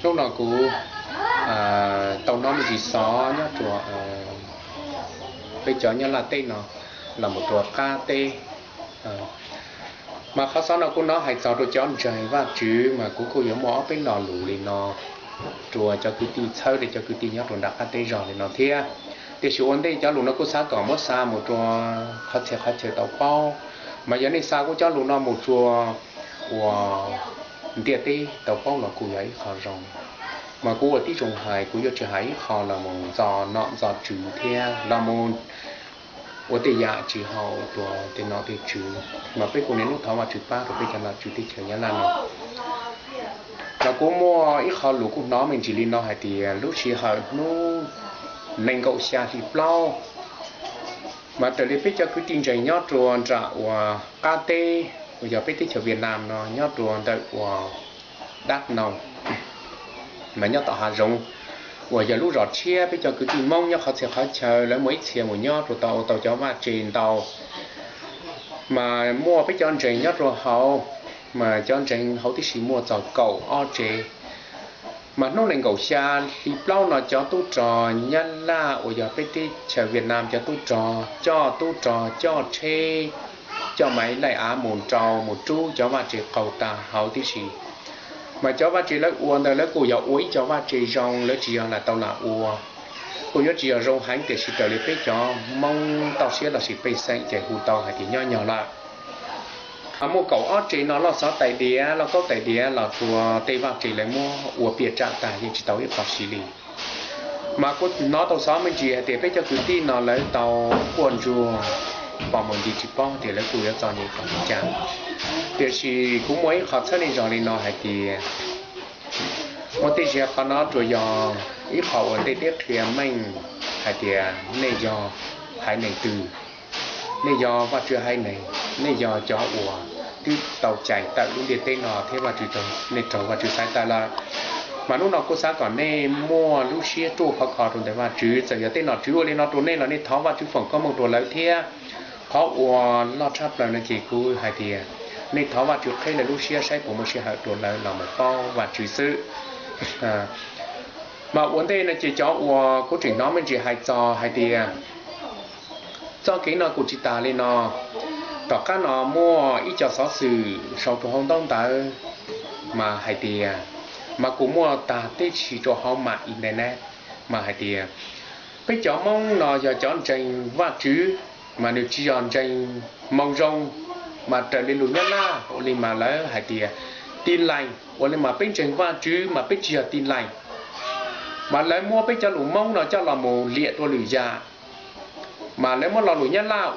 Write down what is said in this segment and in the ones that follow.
Hnub no kuv tau hnov me ntsis xov nyob rua peb cov Nyab Laj teb no los mus rua qab teb. Mas qhov xov no kuv hnov hais txog rua cov ntseeg Vajtswv mas kuv kuj yuav muaj ob peb lo lus li no rua cov kwv tij txhawb rua cov kwv tij nyob rua nram qab teb zog li no thiab. Tiam sis ua ntej cov lus no kuv xav kom muab xa mus rua qhov txhia qhov chaw tau paub, mas yog nej xa kuv cov lus no mus rua uas ntiaj teb tau paub los kuj yog ib qho zoo. Mas kuv ua tib zoo hais, kuv yuav tsis hais ib qho los mus ntxo nom ntxo tswv thiab los mus ua tej yam tsis haum rua tej nom tej tswv, mas peb kuj niaj hnub thov Vajtswv pab rua peb cov nom tswv teb chaws Nyab Laj no. Mas kuv muaj ib qho lus kuj hnov me ntsis li no hais tias lub sij hawm hnub nees nkaum xya hli plaub, mas raws li peb cov kwv tij ntseeg nyob rua nram uas qab teb uas yog peb teb chaws Viaj Nam no nyob rua ntawm uas Đắk Nông, mas nyob tom hav zoov uas yog lub zos tshiab, peb cov kwv tij Hmoob nyob qhov txhia qhov chaw lawv muaj ib txhia mus nyob rua tau ua tau cov vaj tse ntau. Mas muaj peb cov ntseeg nyob rua hauv, mas cov ntseeg hauv tib si muaj txog kaum ob tsev. Mas hnub nees nkaum xya hli plaub no cov tub rog Nyab Laj uas yog peb teb chaws Viaj Nam cov tub rog coj tub rog coj tsheb coj maiv laij av mus nrau mus rub cov vaj tse qaug tag hauv tib si. Mas cov vaj tse lawv ua ntawd lawv kuj yog ua ib co vaj tse zoo, lawv tsis yog lam tau lam ua, kuj yuav tsis yog zoo heev tiam sis raws li peb cov Hmoob toj siab los sis pej xeem ces hu tau hais tias nyob nyog lawm. Mas muaj kaum ob tsev no loj xov tais diav loj kaub tais diav los rua tej vaj tse lawv muab ua piaj tsam tag yeej tsis tau ib qho siv li. Mas kuv hnov tau xov me ntsis hais tias peb cov kwv tij no lawv tau quaj ntsuag pom mus ncig tsis paub tias lawv kuj yuav txom nyem kom li cas. Tiam sis kuv muaj ib qho txhawb nej zog li no hais tias muaj tej zaum qhov no tsuas yog ib qho ua ntej teb qhia meej hais tias nej yog haiv neeg twg, nej yog Vajtswv haiv neeg, nej yog cov uas twb tau cais tawm lub ntiaj teb no thiab Vajtswv, nej raug Vajtswv xaiv tawm lawm. Mas hnub no kuv xav kom nej muaj lub siab ruaj khov kho rau ntawm Vajtswv, txawm yog tej nom tswv ua li no rau nej los nej thov Vajtswv foom koob hmoov rau lawv thiab. Qhov uas loj tshaj plaws no ces kuv hais tias nej thov Vajtswv qheb lawv lub siab saib puas muaj sij hawm rau lawv los mus paub Vajtswv xwb. Mas ua ntej no ces cov uas kuv tseem hnov me ntsis hais txog hais tias txoj kev no kuj tsis tas li no. Tom qab no muaj ib co xov xwm sau rau hauv ntaub ntawv mas hais tias, mas kuj muaj tag teb si rau hauv mam internet, mas hais tias peb cov Hmoob no yog cov ntseeg Vajtswv, mas nws tsis yog ntseeg Hmoo Zoo, mas raws li lus Nyab Laj ua li mas lawv hais tias Tin Lành, ua li mas peb ntseeg Vajtswv mas peb tsis yog Tin Lành. Mas lawv muab peb cov lus Hmoob no coj los mus liam rau lwm yam, mas lawv muab lo lus Nyab Laj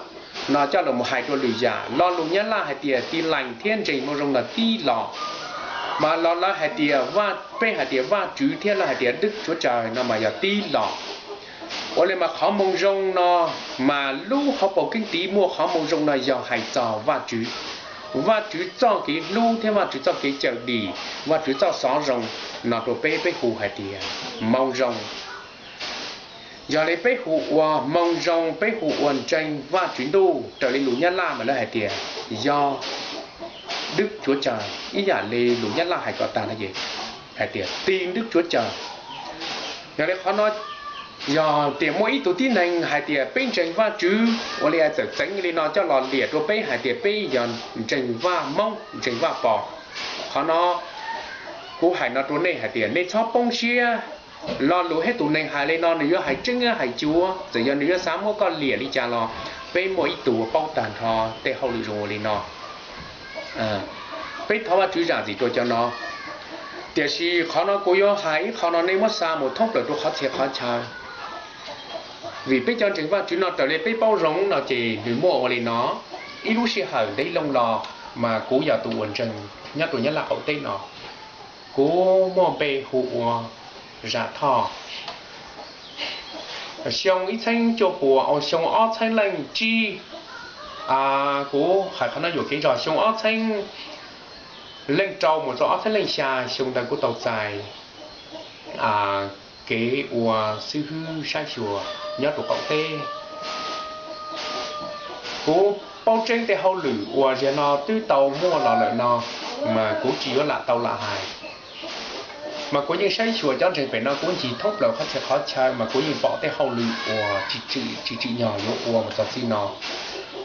no coj los mus hais rau lwm yam. Lo lus Nyab Laj hais tias Tin Lành thiab ntseeg Hmoo Zoo no tib lo, mas lo lawv hais tias, peb hais tias Vajtswv thiab lawv hais tias Đức Chúa Trời no mas yog tib lo. Ua li mas qhov Hmoo Zoo no, mas lub hauv paus keeb tiv muaj qhov Hmoo Zoo no yog hais txog Vajtswv, Vajtswv txoj kev hlub thiab Vajtswv txoj kev cawm dim, Vajtswv txoj xov zoo no rau peb, peb hu hais tias Hmoo Zoo. Yog li peb hu ua Hmoo Zoo, peb hu ua ntseeg Vajtswv Ntuj, raws li lus Nyab Laj mas lawv hais tias yog Đức Chúa Trời, ib yam li lus Nyab Laj hais kom tag no ces hais tias Tin Đức Chúa Trời. Yog li qhov no, yog tias muaj ib tug tib neeg hais tias peb ntseeg Vajtswv, ua li txawm txeev li no coj los liam rau peb hais tias peb yog ntseeg Vaj Hmoob, ntseeg Vaj Pos. Qhov no kuv hais no rau nej hais tias nej txhob poob siab. Lo lus thiab tus neeg hais li no nws yuav hais tseeb hais cuav, txawm yog nws yuav xav muab koj liam li cas los peb muaj ib tug paub tag nrho tej hauj lwm zoo ua li no. Peb thov Vajtswv zam txim rau cov no. Tiam sis qhov no kuv yuav hais ib qho no nej muab xa mus thoob plaws rau qhov txhia qhov chaw. Vim peb cov ntseeg Vajtswv no raws li peb paub zoo no ces nws muaj ua li no. Ib lub sij hawm ntev loo los mas kuv yog tus uas ntseeg nyob rau Nyab Laj qaum teb no, kuv muaj npe hu ua Zam Thoj. Xyoo ib txheeb cuaj puas, xyoo ob txheeb leej tsib, kuv hais qhov no yuam kev zog, xyoo ob txheeb leej rau mus rau ob txheeb leej xya, xyoo ntawd kuv tau txais kev ua xib hwb saib xyuas nyob rau qaum teb. Kuv paub tseeb tej hauj lwm uas zaum no twb tau muaj los lawm no, mas kuv tsis yuav lam tau lam hais. Mas kuv yeej saib xyuas cov ntseeg pem no kuv ncig thoob plaws qhov txhia qhov chaw mas kuv yeej pom tej hauj lwm uas tsis tsim nyog yuav ua mus txog txij no.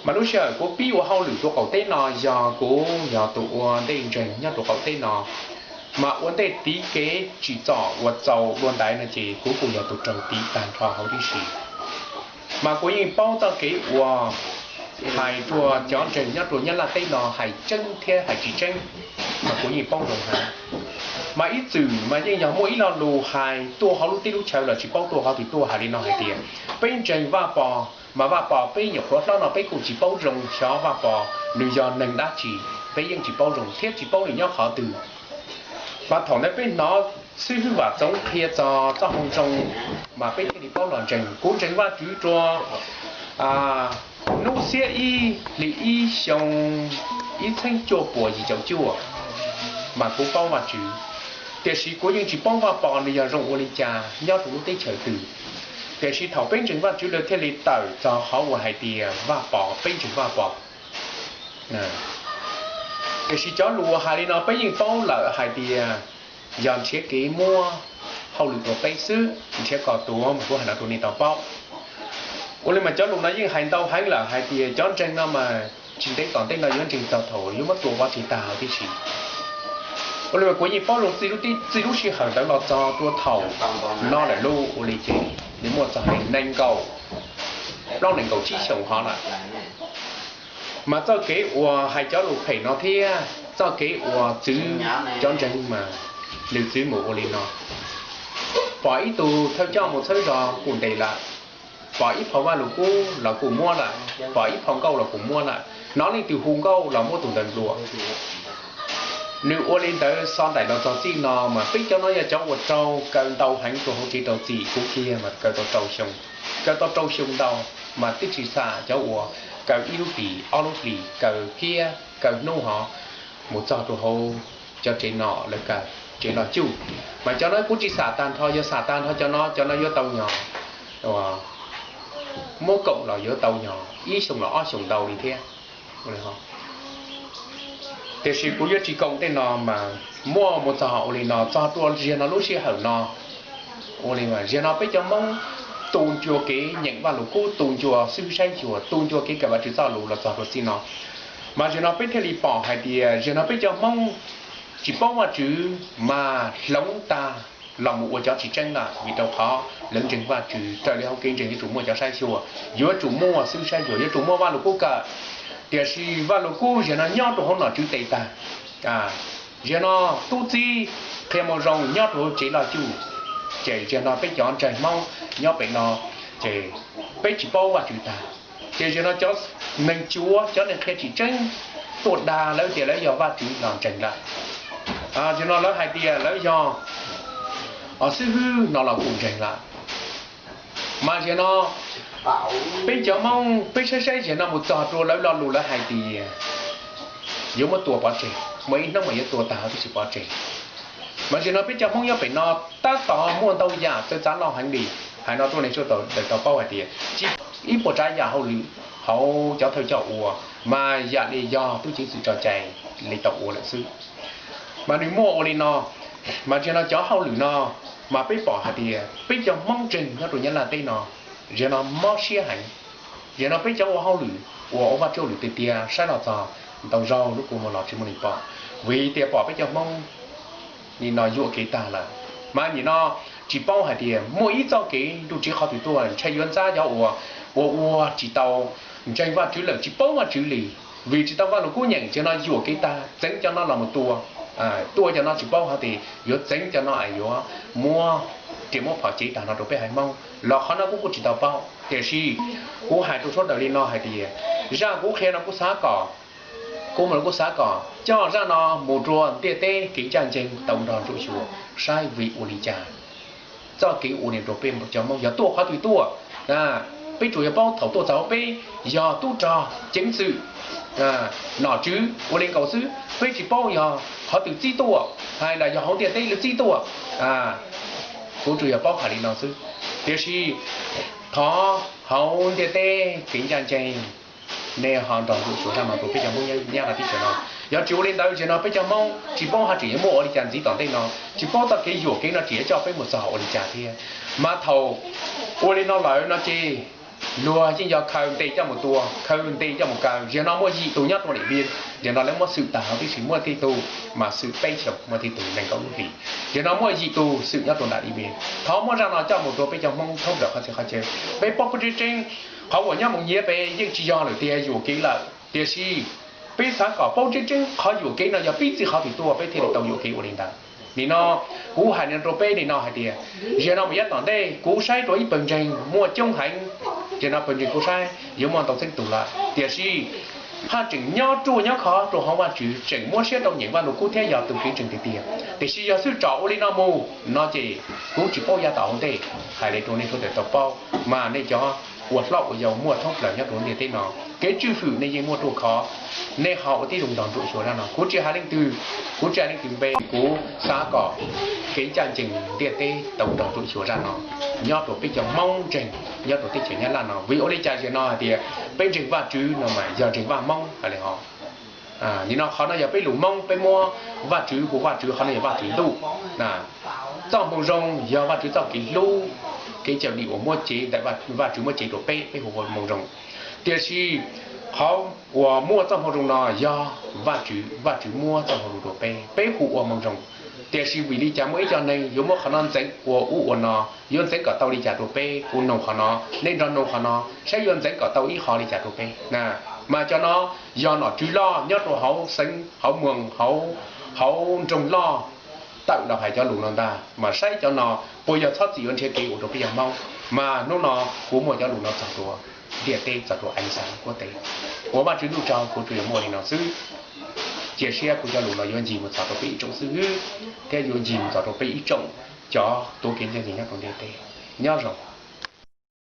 Mas lub sij hawm kuv pib ua hauj lwm rau qaum teb no yog kuv yog tus ua ntej ntseeg nyob rau qaum teb no, mas ua ntej tiv kev tsim txom uas txaus dua ntaiv no ces kuv kuj yog tus raug tiv tag nrho hauv tib si. Mas kuv yeej paub txoj kev uas hais rua cov ntseeg nyob rau Nyab Laj teb no hais tseeb thiab hais tsis tseeb, mas kuv yeej paub zoo heev. Mas ib txwm mas yeej yog muaj ib lo lus hais tuaj hauv lub teb lub chaw los tsis paub tuaj qhov twg tuaj hais li no hais tias peb ntseeg Vaj Pos, mas Vaj Pos peb nyuam qhuav hlob no peb kuj tsis paub zoo xyov Vaj Pos nws yog neeg dab tsi, peb yeej tsis paub zoo thiab tsis paub nws nyob qhov twg. Mas thaum ntawd peb hnov xib hwb Vam Txoov qhia txog txoj moo zoo, mas peb thiaj li paub los ntseeg. Kuv ntseeg Vajtswv rua hnub xiab ib hli ib xyoo ib txheeb cuaj puas yim caum cuaj, mas kuv paub Vajtswv. Tiam sis kuv yeej tsis paub Vaj Pos nws yog zoo ua li cas nyob rau lub teb chaws twg. Tiam sis thaum peb ntseeg Vajtswv lawv thiaj li tawm txog qhov uas hais tias Vaj Pos, peb ntseeg Vaj Pos. Tiam sis cov lus uas hais li no peb yeej paub lawm hais tias yog nrhiav kev muab hauj lwm rau peb xwb, nrhiav kom tuag mas kuv hais no rau nej tau paub. Ua li mas cov lus no yeej hais ntau heev lawm hais tias cov ntseeg no mas tsis ntev tom ntej no yuav ntseeg txog thaum yuav muab tua pov tseg tag huv tib si. Ua li mas kuv yeej paub zoo txij lub sij hawm ntawd los txog rua thaum no lawm lauj, ua li ces nws muaj txog nees nkaum plaub nees nkaum tsib xyoos hov lawm. Mas txoj kev uas hais cov lus phem no thiab txoj kev uas txwv cov ntseeg mas nws txwv mus ua li no: pom ib tug thawj coj mus txhawb zos kuj ntes lawm, pom ib phau Vajluskub los kuj muab lawm, pom ib phau nkauj los kuj muab lawm, hnov leej twg hu nkauj los muab tus ntawd nplua. Nws ua li ntawd xov ntaim los txog txij no mas peb cov no yog cov uas raug kaw ntau heev rau hauv tsev rau txim, kuv kiag mas kaw tau rau xyoo, kaw tau rau xyoo ntau, mas twb tsis xam cov uas kaw ib lub hlis ob lub hlis, kaw kiag kaw hnub hov mus txog rau hauv cov tsev no lawv kaw, tsev loj cuj. Mas cov no kuv tsis xam tag nrho, yog xam tag nrho cov no, cov no yuav tau nyog muab koom los yuav tau nyog ib xyoos los ob xyoos ntau li thiab. Tiam sis kuv yuav tsis koom tej no mas muaj mus txog ua li no, txog rua ziag no lub sij hawm no. Ua li mas ziag no peb cov Hmoob tu ncua kev nyeem Vajluskub, tu ncua xib hwb saib xyuas, tu ncua kev kawm Vajtswv txoj lus los txog rua txij no. Mas ziag no peb thiaj li pom hais tias ziag no peb cov Hmoob tsis paub Vajtswv mas hloov tag los mus ua cov tsis tseeb lawm, vim rau qhov lawv ntseeg Vajtswv raws li hauv kev ntseeg yuav tsum muaj cov saib xyuas, yuav tsum muaj xib hwb saib xyuas, yuav tsum muaj Vajluskub kawm. Tiam sis Vajluskub ziag no nyob rau hauv nom tswv tes tag. Ziag no tub txib qhia moo zoo nyob rau hauv tsev loj cuj, ces ziag no peb cov ntseeg Hmoob nyob pem no ces peb tsis paub Vajtswv tag. Ces ziag no cov neeg cuav, cov neeg qhia tsis tseeb tuaj dag lawv tias lawv yog Vajtswv los ntseeg lawm. Ziag no lawv hais tias lawv yog xib hwb no los kuj ntseeg lawm. Mas ziag no peb cov Hmoob peb saib saib ziag no mus txog rua lawv lo lus lawv hais tias yuav muab tua pov tseg, muaj ib hnub mas yuav tua tag huv tib si pov tseg. Mas ziag no peb cov Hmoob nyob pem no tab tom muaj ntau yam txawv txav loj heev li. Hais no rua neeg sawv daws tau paub hais tias tsis ib puas tsav yam hauj lwm hauv cov thawj coj ua, mas yam li yog tub ceev xwm tso cai li tau ua lawm xwb. Mas nws muaj ua li no, mas ziag no cov hauj lwm no mas peb pom hais tias peb cov Hmoob ntseeg nyob rau Nyab Laj teb no, ziag no mob siab heev. Ziag no peb cov ua hauj lwm uas ua vaj tsib hauj lwm tiag tiag saib los txog ntau zaug lub kua muag los tsis muaj neeg pom, vim tias pom peb cov Hmoob li no yuam kev tag lawm. Mas nim no tsis paub hais tias muaj ib txoj kev nruj tsiv qhov twg tuaj, ntshe yuav ntxab cov uas ua ua tsis tau ntseeg Vajtswv lawm, tsis paub Vajtswv li. Vim tsis tau Vajluskub nyeem, ziag no yuam kev tag, txeev cov no los mus tua. Tua cov no tsis paub hais tias yuav txeev cov no es yuav muab riam muab phom cev tag no rau peb haiv Hmoob los qhov no kuv kuj tsis tau paub. Tiam sis kuv hais rau sawv daws li no hais tias zaj kuv qhia no kuv xav kom, kuv mas kuv xav kom coj zaj no mus rua ntiaj teb kev ncaj ncees tau nrog ntsuam xyuas saib vim ua li cas txoj kev ua li rau peb cov Hmoob yog tuaj qhov twg tuaj. Peb tsuas yog paub thaum tuaj txog hauv peb yog tub rog ceev xwm, nom tswv ua li nkaus xwb, peb tsis paub yog qhov twg txib tuaj hais los yog hauv ntiaj teb lawv txib tuaj. Kuv tsuas yog paub hais li no xwb. Tiam sis thov hauv ntiaj teb kev ncaj ncees Nej ho nrog Ntsuam Xyuas zaj no rau peb cov Hmoob nyob rau teb chaws no. Yog tsis ua li ntawd ces no peb cov Hmoob tsis paub haj tseem yuav muaj ua li cas ntxiv tom ntej no, tsis paub txoj kev yuam kev no tseem yuav coj peb mus txog hauv ua li cas thiab. Mas thaum ua li no lawm no ces luag yeej yog khaws ntes coj mus tua, khaws ntes coj mus kaw. Zaum no muaj yim tus nyob rau Điện Biên, zaum no lawv muab xwm tag huv tib si, muaj tej tug mas xwm peb xyoos, muaj tej tug nees nkaum lub hlis. Zaum no muaj yim tus xwm nyob rau nram Điện Biên. Thov muab zaj no coj mus rau peb cov Hmoob thoob plaws qhov txhia qhov chaw. Peb paub paub tseeb tseeb, qhov uas nyob mus nyiav pem yeej tsis yog lawm tiag, yuam kev lawm. Tiam sis peb xav kom paub tseeb tseeb qhov yuam kev no yog pib txij qhov twg tuaj peb thiaj li tau yuam kev ua li ntawd. Nim no kuv hais rau peb li no hais tias, zaum no mus yav tom ntej kuv saib rau ib pawg ntseeg muaj coob heev, zaum no pawg ntseeg kuv saib yuav muaj ntau txhiab tus lawm, tiam sis haj tseem nyob ruaj nyob khov rau hauv Vajtswv, tseem muab siab rau nyeem Vaj Lug Kub thiab yog tus kev ntseeg tiag tiag. Tiam sis yog xwb tsom ua li no mus no ces kuv tsis paub yav tom hauv ntej. Hais li rau nej sawv daws tau paub, mas nej cov ua hlob ua yau muaj thoob plaws nyob rau ntiaj teb no, kev tswj hwm nej yeej muaj ruaj khov. Nej ho ua tib zoo nrog Ntsuam Xyuas zaj no, kuv tsis hais leej twg, kuv tsis hais leej twg npe, kuv xav kom kev ncaj ncees ntiaj teb tau nrog Ntsuam Xyuas zaj no nyob rau peb cov Hmoob ntseeg nyob rau teb chaws Nyab Laj no. Vim ua li cas zaum no hais tias peb ntseeg Vajtswv no mas yog ntseeg Vaj Hmoob hais li ho. Nim no qhov no yog peb lus Hmoob, peb muab Vajtswv hu Vajtswv, qhov no yog Vajtswv ntuj. Txoj moo zoo yog Vajtswv txoj kev hlub, kev cawm dim uas muab cev ntawm Vajtswv muab cev rau peb, peb hu ua moo zoo. Tiam sis qhov uas muaj txoj moo zoo no yog Vajtswv, Vajtswv muab txoj moo zoo rau peb, peb hu ua moo zoo. Tiam sis vim li cas muaj ib co neeg yuav muab qhov no ntxeev ua ub ua no, yuav ntxeev kom tau li cas rau peb? Kuv noog qhov no, nej nrog noog qhov no saib yuav ntxeev kom tau ib qho li cas rau peb. Mas cov no yog nom tswv loj nyob rau hauv xeev, hauv moos, hauv nroog loj tawm los hais cov lus no ntag. Mas saib cov no puas yog txhob txwm yuav nrhiav kev ua rau peb yog Hmoob. Mas hnub no kuv muaj cov lus no txog rau ntiaj teb, txog rau Asia Kuab teb, ua Vajtswv ntuj tsaug, kuv tsuas yog muaj li no xwb. Cia siab kuv cov lus no yuav ncig mus txog rau peb ib tsoom xib hwb thiab yuav ncig mus txog rau peb ib tsoom cov tuav kev ncaj ncees nyob rau ntiaj teb. Nyob zoo.